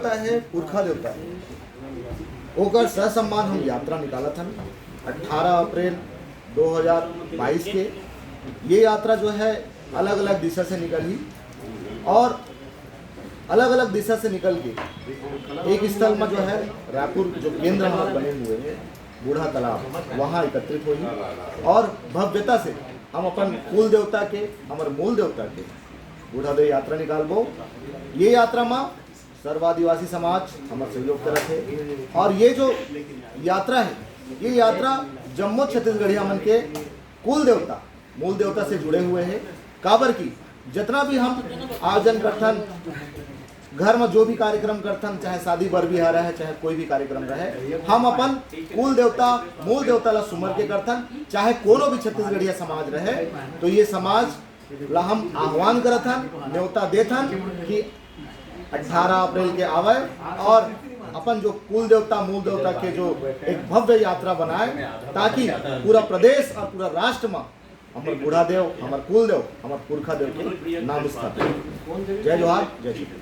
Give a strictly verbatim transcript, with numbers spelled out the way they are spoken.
देवता हे, पुरखा देवता हे, ओकर ससम्मान हम यात्रा निकालत हन अठारह अप्रैल दो हज़ार बाईस के। ये यात्रा जो है, अलग-अलग दिशा से निकलही और अलग-अलग दिशा से निकल के एक स्थल में जो है, रायपुर जो केंद्र हमार बने हुए हैं, बूढ़ा तालाब, वहाँ एकत्रित होही और भव्यता से हम अपन कुल देवता के, हमर मूल देवता के बूढ़ा देव यात्रा निकालबो। ये यात्रा में सर्व आदिवासी समाज हमर सहयोग करत हे और ये जो यात्रा है, ये यात्रा जम्मो छत्तीसगढ़िया मन के कुल देवता, मूल देवता से जुड़े हुए हैं। काबर कि जितना भी हम आयोजन करथन, घर में जो भी कार्यक्रम करथन, चाहे शादी बर बिहा रहे, चाहे कोई भी कार्यक्रम रहे, हम अपन कुल देवता, मूल देवता ला सुमर के करथन। चाहे कोनो भी छत्तीसगढ़िया समाज रहे, तो ये समाज ला हम आह्वान करत हन, न्योता देत हन कि अठारह अप्रैल के आवे और अपन जो कुल देवता, मूल देवता के जो एक भव्य यात्रा बनाए, ताकि पूरा प्रदेश और पूरा राष्ट्र में हमर बूढ़ा देव, हमर कुल देव, हमर पुरखा देव के नाम स्थापित हो। जय जोहार, जय छत्तीसगढ़।